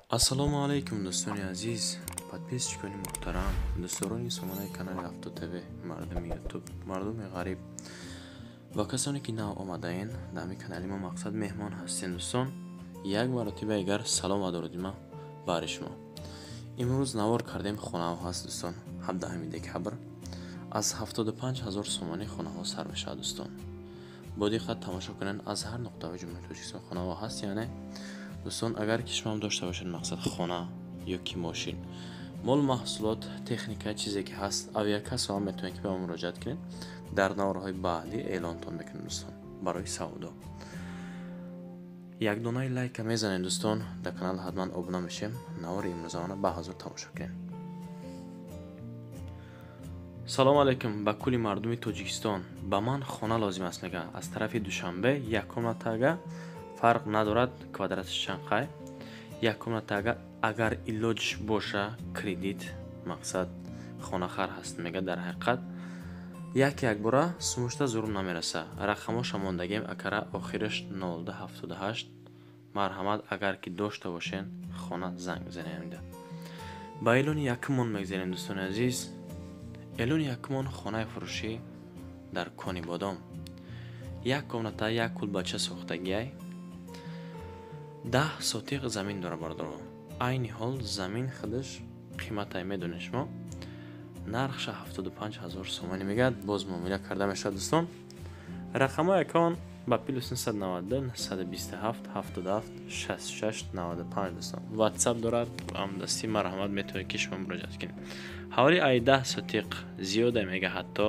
Ассалому алайкум, дӯстони азиз, подписчикони муҳтарам, дӯстдорони сомонаи канали Авто ТВ, мардуми Ютуб, мардуми ғариб ва касоне ки нав омадаен дар ҳамин канали мо, мақсад меҳмон ҳастен. Дӯстон, як маротиба агар салом ва дуруди ма бари шумо. Имрӯз навор кардем, хонаҳо ҳаст, дӯстон. 17 декабр аз 75 ҳазор сомонӣ хонаҳо сар мешавад. Дӯстон, бо диққат тамошо кунед, аз ҳар нуқтаҳои Ҷумҳурии Тоҷикистон хонаҳо ҳаст. Яъне, дӯстон, агар ки шумоам дошта бошед, мақсад, хона ё ки мошин, мол, маҳсулот, техника, чизе ки ҳаст, авиакассаам метавонед ки ба мо муроҷиат кунед. Дар наворҳои баъдӣ эълонтон мекунем, дӯстон, барои савдо. Як донаи лайка мезанед, дӯстон, дар канал ҳатман обуна мешем. Навори имрӯзаона ба ҳазур тамошо кунед. Салому алайкум ба кулли мардуми Тоҷикистон. Ба ман хона лозим аст, мега, аз тарафи Душанбе, як комнатага, фарқ надорад квадраташ чанд қай, як комнатага, агар илоҷ боша, кредит. Мақсад, хонахар ҳаст, мега. Дар ҳақиқат як якбора сумушта зурум намераса. Рақамоша мондагем, акара, охираш 0278. Марҳамат, агар ки дошта бошен хона, занг бизанем. Ба эълони якумон мегзарем, дӯстони азиз. Эълони якумон хонаи фурӯшӣ дар Конибодом, як комната, як кулбача сохтагиай, 10 сотиқ замин дора. Бардоро, айни ҳол замин худаш қиматай, медонед шумо. Нархша 75 000 сомонӣ мегӯяд, боз муомила карда мешавад. Дӯстон, рақамҳои акон ба плюс 992 927 77 66 95. Дӯстон, Ватсап дорад, ҳамдастӣ, марҳамат, метавонед ки шумо муроҷиат кунед. Ҳаволи ай 10 сотиқ зиёда, мега. Ҳатто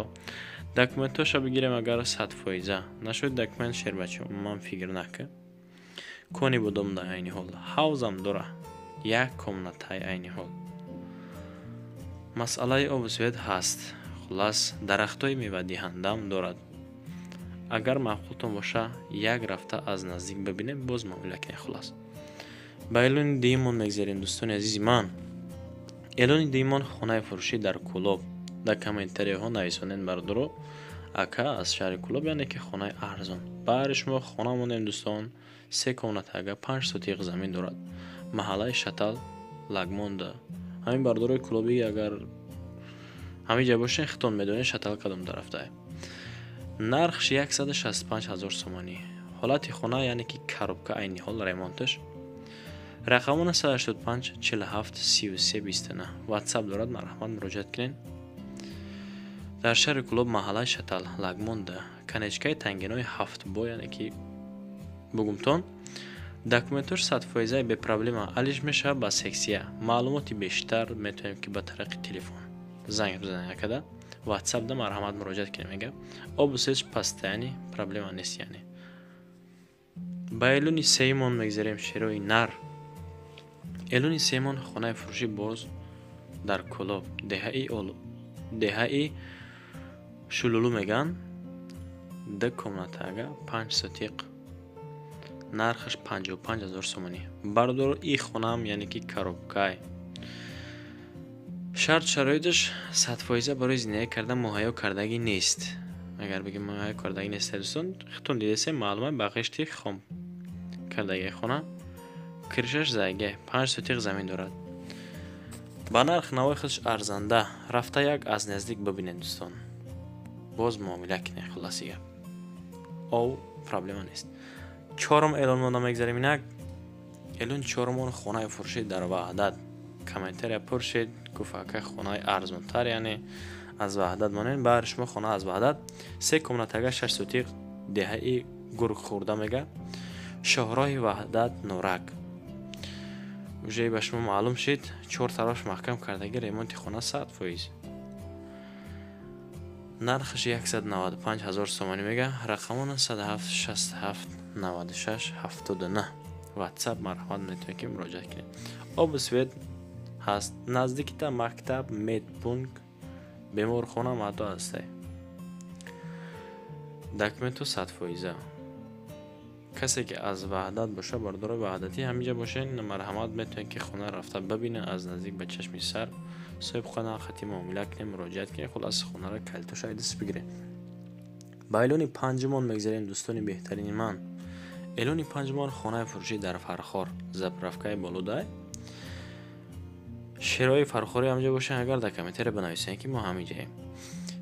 документҳоша бигирем, агар 100%-а нашуд документ, шербачи, умуман фикр накун. Конибодом да айни ҳол ҳавзам дора, як комнатаи. Айни ҳол масъалаи обу свет ҳаст. Хуллас, дарахтҳои мевадиҳандаам дорад. Агар маъқултон боша, як рафта аз наздик бибинем, боз муомила кунем. Хуллас, ба эълони дуюмон мегзарем, дӯстони азизи ман. Эълони дуюмон хонаи фурӯшӣ дар Кӯлоб. Дар комментарияҳо нависонед, бардоро, ака, аз шаҳри Кӯлоб, яъне ки хонаи арзон. Баҳри шумо хона мондем, дӯстон, се комнатага, 5 сотиқ замин дорад, маҳаллаи Шатал, Лагмонда. Ҳамин бардорои кӯлобӣ, агар ҳамин ҷа бошен, хитон медонед, Шатал кадом тарафтае. Нархш 165 000 сомонӣ. Ҳолати хона, яъне ки коробка, айни ҳол ремонташ. Рақамона 185 47 33 29, Ватсап дорад, марҳамат, муроҷиат кунед. Дар шаҳри Кӯлоб, маҳаллаи Шатал, Лагмонда, конечкаи тангинои ҳафт бо, яъне ки бугумтон, документош 100%-аи, бе проблема, алиш мешавад ба сексия. Маълумоти бештар метавонем ки ба тариқи телефон занг бизанем, акада Ватсапда, марҳамат, муроҷиат кунем. Мега, обу светш постоянный, проблема нест. Яъне ба эълони сеюмон мегзарем, шерои нар. Эълони сеюмон хонаи фурӯшӣ боз дар Кӯлоб, деҳаи Шулулу мегӯянд, ду комнатага, 5 сотиқ, нархаш 55 000 сомонӣ. Бардор, и хонаам, яъне ки коробкай, шарт шароиташ 100%-а барои зиндагӣ кардан муҳайё кардагӣ нест. Агар бигем, муҳайё кардагӣ нест, дӯстон, худтон дидесем, маълума, ба ғишти хом кардагии хона, крышаш зайге, 5 сотиқ замин дорад, ба нарх навои худаш арзанда. Рафта як аз наздик бибинед, дӯстон, боз муомила кунед. Хулласи гап, ов проблема нест. Чорум эълон монда мегзарем. Инак эълони чорумон хонаи фурӯшӣ дар Ваҳдат. Комментария пуршед, гуфт, ака, хонаи арзонтар, яъне аз Ваҳдат монем. Баҳри шумо хона аз Ваҳдат, се комнатага, 6 сотиқ, деҳаи Гургхӯрда мега, шоҳроҳи Ваҳдат Норак. Уже ба шумо маълум шид, чор тарафаш маҳкам кардаги, ремонти хона 100%. Нархаш 195 000 сомонӣ мега. Рақамона 107 67 96 79, Ватсап, марҳамат, метавонед ки муроҷиат кунед. Обу свет ҳаст, наздикита мактаб, медпункт, беморхона ҳатто ҳастай. Документҳо 100%-а. Касе ки аз Ваҳдат боша, бардорои ваҳдатӣ ҳаминҷа бошен, марҳамат, метавонед ки хона рафта бибинед аз наздик, ба чашми сар, соҳибхона хати муомила кунед, муроҷиат кунед. Хуллас, хонаро калитоша даст бигиред. Ба эълони панҷумон мегзарем, дӯстони беҳтарини ман. Эълони панҷумон хонаи фурӯшӣ дар Фархор, заправкаи болодай. Шерои Фархорӣ ҳамҷо бошанд, агар дар комментария бинависед, ки мо ҳамиҷаем.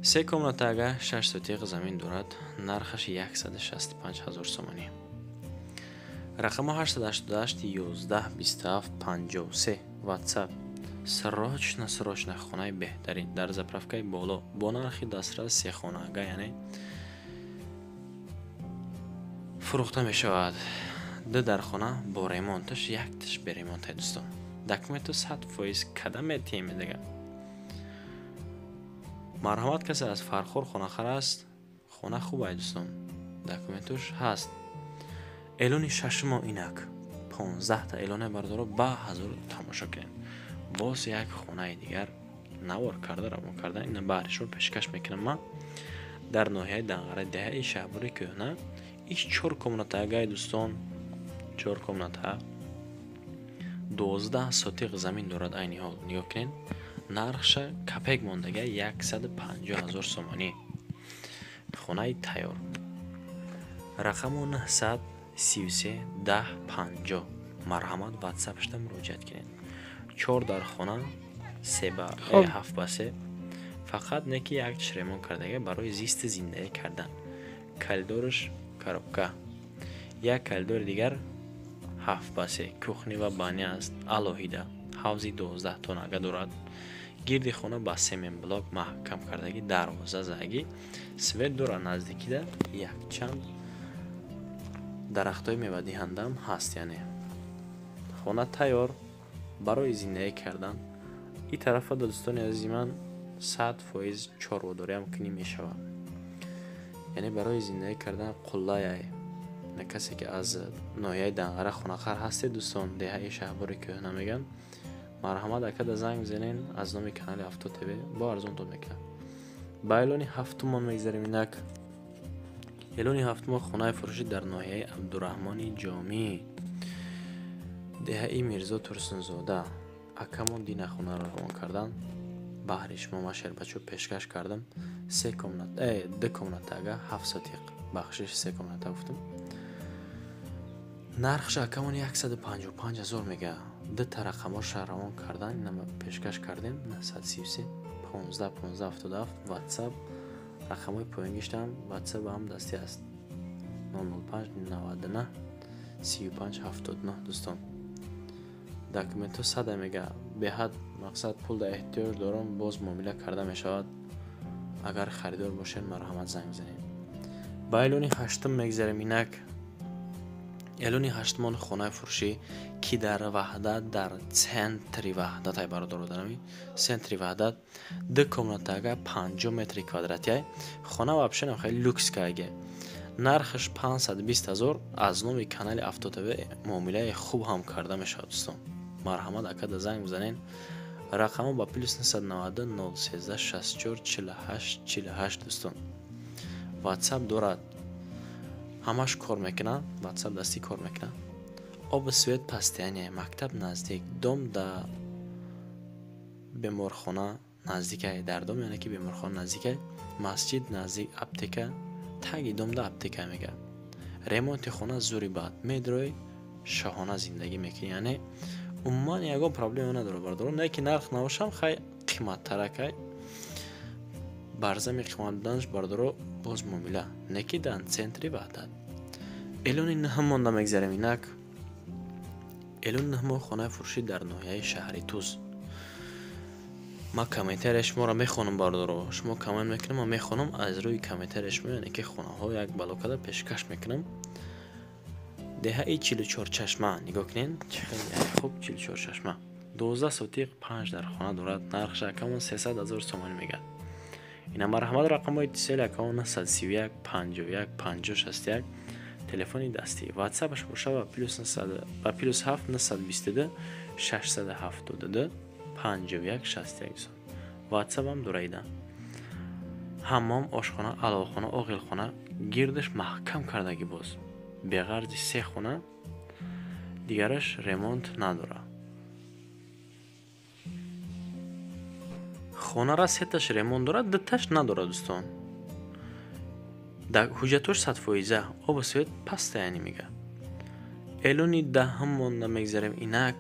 Се комната ага 6 сотиқ замин дорад, нархаш 165 ҳазор сомонӣ. Рақамҳо 888 11 27 53 WhatsApp. Срочно, срочно хонаи беҳтарин дар заправкаи боло бо нархи дастрас се хонаага, яъне фурӯхта мешавад. Ду дар хона бо ремонташ, якташ беремонтай дӯстон. Документу 100% када метиҳем дигар. Марҳамат, касе аз Фархор хонахар аст, хона хуб ай дӯстон, документуш ҳаст. Эълони шашумо инак 15 та эълоне бардоро ба ҳазур тамошо кунед. Боз як хонаи дигар навор карда равон карда ина баҳри шумо пешкаш мекунам ман дар ноҳияи Данғара, деҳаи Шаҳбури кӯҳна. Иш чор комната агай дӯстон, чор комната, 12 сотиқ замин дорад айни ҳол. Нигоҳ кунед, нархша капек мондага 150 ҳазор сомонӣ. Хонаи тайёр. Рақаму 933 10 50. Марҳамат, ватсапшда муроҷиат кунед. Чор дар хона, се ба ҳафт ба се, фақат не ки як ремонт кардага барои зисти зиндагӣ кардан. Коридораш коробка, як коридори дигар ҳафт ба се, кухня ва баня аст алоҳида, ҳавзи 12 тонага дорад. Гирди хона ба семенблок маҳкам кардагӣ, дарвоза задагӣ, свет дорад. Наздикида якчанд дарахтҳои мевадиҳандаам ҳаст, яъне хона тайёр барои зиндагӣ кардан. Ин тарафа, дӯстони азизи ман, 100% чорводориам кунӣ мешавад, яъне барои зиндагӣ кардан қуллай. Касе ки аз ноҳияи Данғара хонахар ҳастед дӯстон, деҳаи Шаҳбори кӯҳна мегӯянд, марҳамат, акада занг бизанед, аз номи канали Авто ТВ бо арзонтон мекунад. Ба эълони ҳафтумон мегзарем инак. Эълони ҳафтумон хонаи фурӯшӣ дар ноҳияи Абдураҳмони Ҷомӣ, деҳаи Мирзо Турсунзода. Акамон дина хонаро равон кардан, баҳри шумо ман шербачо пешкаш кардам. Се комната, ду комната ага ҳафт сотиқ, бахшиш, се комната гуфтам. Нархша акамон 155 ҳазор мега. Дута рақамҳоша равон кардан, ина пешкаш кардем: 933 15 15 77 WhatsApp. Рақамҳои поёнгиштам WhatsApp ҳам дастӣ аст: 005 99 35 79. Дӯстон, документҳо сада мега, беҳад мақсад пул да эҳтиёҷ дорам, боз муомила карда мешавад. Агар харидор бошед, марҳамат, занг бизанед. Ба эълони ҳаштум мегзарем инак. Эълони ҳаштумон хонаи фурӯшӣ, ки дар Ваҳдат, дар центри Ваҳдат ай бародаро, дарами центри Ваҳдат, ду комнатага 50 метри квадратиай. Хона вообще хеле люкс каге, нархаш 520 ҳазор. Аз номи канали Авто ТВ муомилаи хуб ҳам карда мешавад дӯстон. Марҳамат, акада занг бизанед. Рақамҳо ба плюс 990 013 64 48 48. Дӯстон, WhatsApp дорад, ҳамаш кор мекунад, WhatsApp дастӣ кор мекунад. Обу свет постоянно, мактаб наздик, дом да беморхона наздикай, дар дом яъне ки беморхона наздикай, масҷид наздик, аптека таги дом да аптека мега. Ремонти хона зури бад, медрои шоҳона зиндагӣ мекунӣ, яъне умуман ягон проблема надорад бардорон. Не ки нарх набошам, хай қиматтаракай, барзами қимат буданаш бардоро боз муомила, не ки дар центри Ваҳдат. Эълони нӯҳум монда мегзарем инак. Эълони нӯҳумо хонаи фурӯшӣ дар ноҳияи шаҳри Туз. Ман комментария шуморо мехонам бардоро, шумо коммент мекунам, ман мехонам аз рӯи комментария шумо, яъне ки хонаҳо як балокада пешкаш мекунам. Деҳаи Чилучорчашма, нигоҳ кунед, чӣ хеле хуб. Чилучорчашма, 12 сотиқ, панҷ дар хона дорад, нархша акамон 300 ҳазор сомонӣ мегӯяд. Ина марҳамат, рақамҳои тисел акамон 931 51 50 61 телефони дастӣ. Ватсапаш боша ба плюс 7 922 672 51 61. Ватсапам дораида. Ҳаммом, ошхона, аловхона, оғилхона, гирдаш маҳкам кардагӣ, боз беғарзи се хона дигараш ремонт надорад. Хонара сеташ ремонт дорад, дуташ надорад дӯстон. Ҳуҷҷатош 100%, обу свет постоянно мега. Эълони даҳум монда мегзарем инак.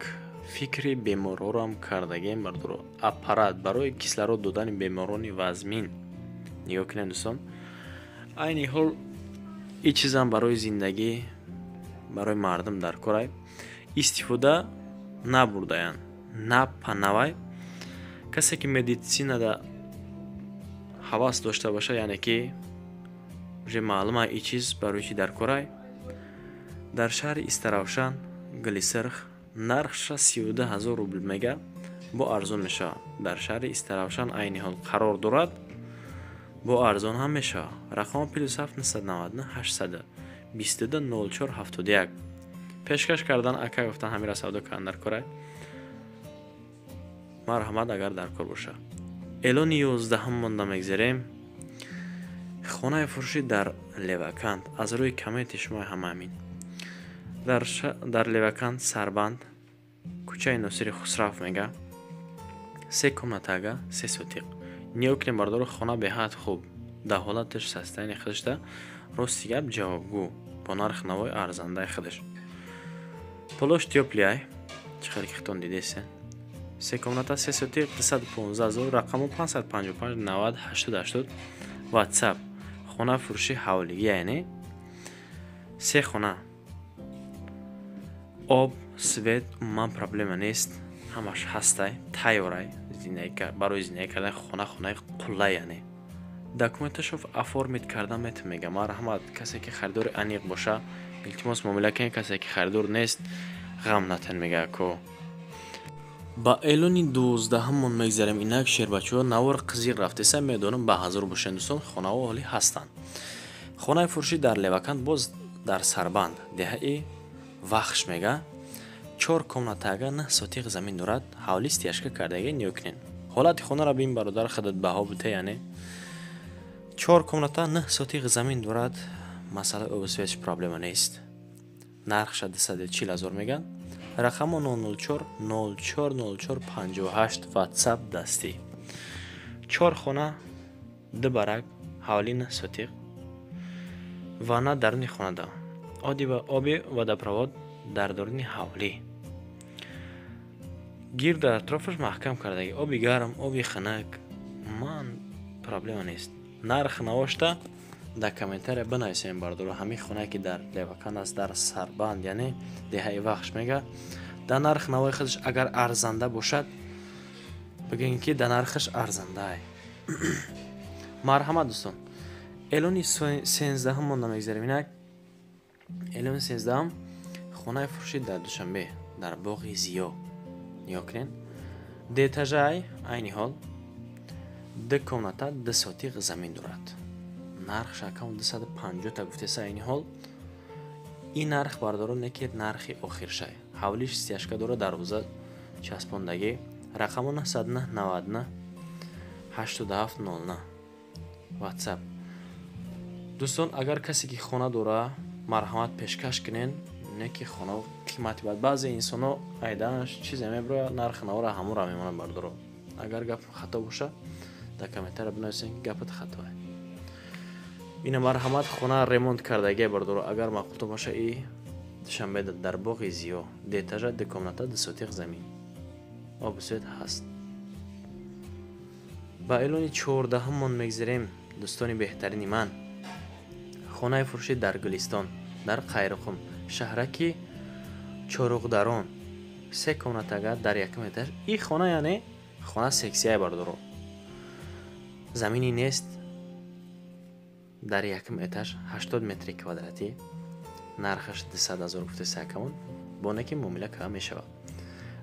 Фикри беморҳоро кардагем бардоро. Аппарат барои кислород додани беморони вазмин. Нигоҳ кунед дӯстон. Айни ҳол ин чизам барои зиндагӣ, барои мардум дар корай. Истифода набурдаянд. Напанавай. Касе ки медицинада ҳавас дошта боша, яъне ки уже маълума ин чиз барои чӣ дар корай. Дар шаҳри Истаравшан, Гулисирх, нархша 32 000 рубл мега, бо арзон мешавад. Дар шаҳри Истаравшан айни ҳол қарор дорад, бо арзон ҳам мешавад. Рақам +7 999 822 04 71. Пешкаш кардан ака гуфтан ҳамира савдо кардан дар корай. Марҳамат агар дар кор боша. Эълони 11 монда мегзарем. Хонаи фурӯшӣ дар Леваканд аз рӯи комменти шумо ҳама амин. Дар Леваканд Сарбанд, кӯчаи Носири Хусрав мега, 3 комнатага, 3 сотиқ. Нигоҳ кунем бардоро, хона беҳад хуб, дар ҳолаташ состояние худашда рости гап ҷавобгӯ, бо нарх навои арзандаи худаш. Полош тёплый, чӣ хеле ки худтон дидесен. 3 комната, 3 сотиқ, 215 000, рақаму 555 90 80 80, WhatsApp. Хона фурӯши ҳавлигӣ, яъне 3 хона. Об, свет, умуман проблема нест, ҳамаш ҳастай, тайёрай, барои зиндагӣ кардан хона, хонаи қуллай, яъне. Документашо оформить кардан метавон мега. Марҳамат, касе ки харидори аниқ боша, илтимос муомила кунед, касе ки харидор нест, ғам натен мега ко. Ба эълони 12-мон мегзарем. Инак шербачаҳо навор қизиқ рафтеса, медонам ба ҳазор бошанд дӯстон, хонаҳо ҳоли ҳастанд. Хонаи фурӯшӣ дар Леваканд, боз дар Сарбанд, деҳаи Вахш мега, 4 комнатага, 9 сотиқ замин дорад, ҳавли стяжка кардаги. Нигоҳ кунед. Ҳолати хонаро бин бародар, худат баҳо буте, яъне 4 комната, 9 сотиқ замин дорад, масъалаи обу светш проблема нест. Нархша 240 000 меган. Рақамо 004 04 04 58, WhatsApp дастӣ. 4 хона, 2 барак, ҳавли 9 сотиқ, ванна даруни хонада, оби водопровод дар даруни ҳавлӣ. Гир дар атрофаш маҳкам кардаги, оби гарм, оби хунук, ман проблема нест. Нарх навошта дар комментария бинависем бардоро. Ҳамин хонае ки дар Леваканд аст, дар Сарбанд, яъне деҳаи Вахш мега, дар нарх навои худаш агар арзанда бошад, бигӯем ки дар нархаш арзандае. Марҳамат дӯстон. Эълони 13 монда мегзарем. Инак эълони 13, хонаи фурӯшӣ дар Душанбе, дар боғи Зиё. Нигоҳ кунед. Деэтажай, айни ҳол 2 комната, 2 сотиқ замин дорад. Нарх шакам 250 та гуфтеса айни ҳол. Ин нарх бардоро не ки нархи охиршай. Ҳавлиш стяжка дорад, дарвоза часпондагӣ. Рақамо 999 99 87 09, WhatsApp. Дӯстон, агар касе ки хона дора, марҳамат пешкаш кунед, не ки хона қимати бад. Баъзе инсонҳо айданаш чизе мебирояд, нархи навора ҳамонро мемонад бардоро. Агар гап хато боша, дар комментария бинависед ки гапат хатоае. Ина марҳамат, хона ремонт кардагия бардоро. Агар маъқултон боша, и Душанбе дар боғи Зиё, деэтажа, 2 комната, 2 сотиқ замин. Обу свет ҳаст. Ба эълони 14-мон мегзарем, дӯстони беҳтарини ман. Хонаи фурӯшӣ дар Гулистон, дар Қайроқум, шаҳраки Чоруғдарон, 3 комнатага дар якум этаж. Ин хона, яъне хона сексияе бардоро. Замини нест, дар якум этаж, 80 метри квадратӣ, нархаш 200 000 гуфтеса акамон, бо не ки муомила кам мешавад.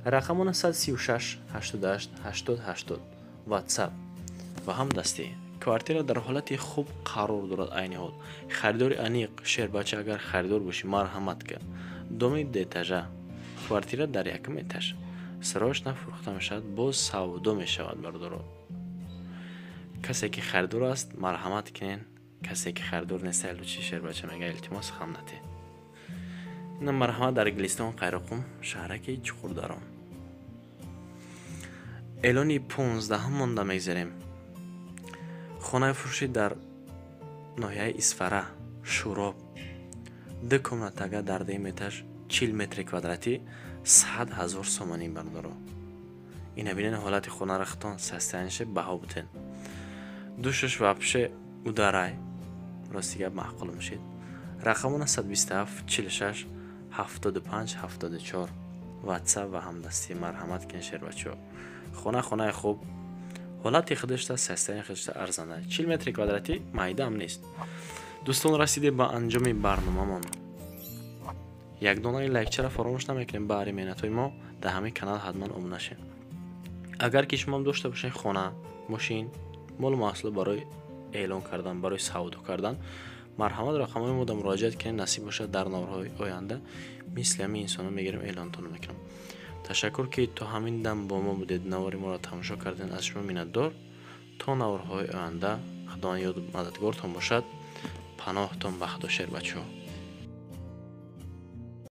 Рақамо 936 88 80 80, WhatsApp ва ҳам дастӣ. Квартира дар ҳолати хуб қарор дорад айни ҳол. Харидори аниқ, шербача агар харидор бошӣ, марҳамат ка. Доми деэтажа, квартира дар якум этаж. Срочно фурӯхта мешавад, боз савдо мешавад бардоро. Касе ки харидор аст, марҳамат кунед. Касе ки харидор нест, лучи шербача мега, илтимос хам натед. Ина марҳамат, дар Гулистон, Қайроқум, шаҳраки Чуқурдарон. Эълони 15 монда мегзарем. Хонаи фурӯшӣ дар ноҳияи Исфара, Шӯроб, 2 комнатага дар дуюм этаж, 40 метри квадратӣ, 100 000 сомонӣ бардоро. Ина бинен ҳолати хонара хитон состояниеше баҳо бутен. Душаш вообще ударай. Рости гап маъқул мешид. Рақамона 127 46 75 74 WhatsApp ва ҳамдастӣ марҳамат кунед шербачаҳо. Хона хонаи хуб, ҳолати худашта, состояние худашта арзанда. 40 метри квадратӣ майдаам нест. Дӯстон, расидем ба анҷоми барномамон. Як донаи лайкчара фаромӯш намекунем. Баҳри меҳнатҳои мо дар ҳамин канал ҳатман обуна шед. Агар ки шумоам дошта бошед хона, мошин, молу маҳсулот барои эълон кардан, барои савдо кардан, марҳамат рақамҳои мода муроҷиат кунед. Насиб бошад, дар наворҳои оянда мисли ҳамин инсонҳо мегирем, эълонтонро мекунам. Ташаккур, ки то ҳамин дам бо мо будед, навори моро тамошо кардед. Аз шумо миннатдор. То наворҳои оянда Худованд ёду мададгортон бошад. Паноҳтон ба Худо, шербачаҳо.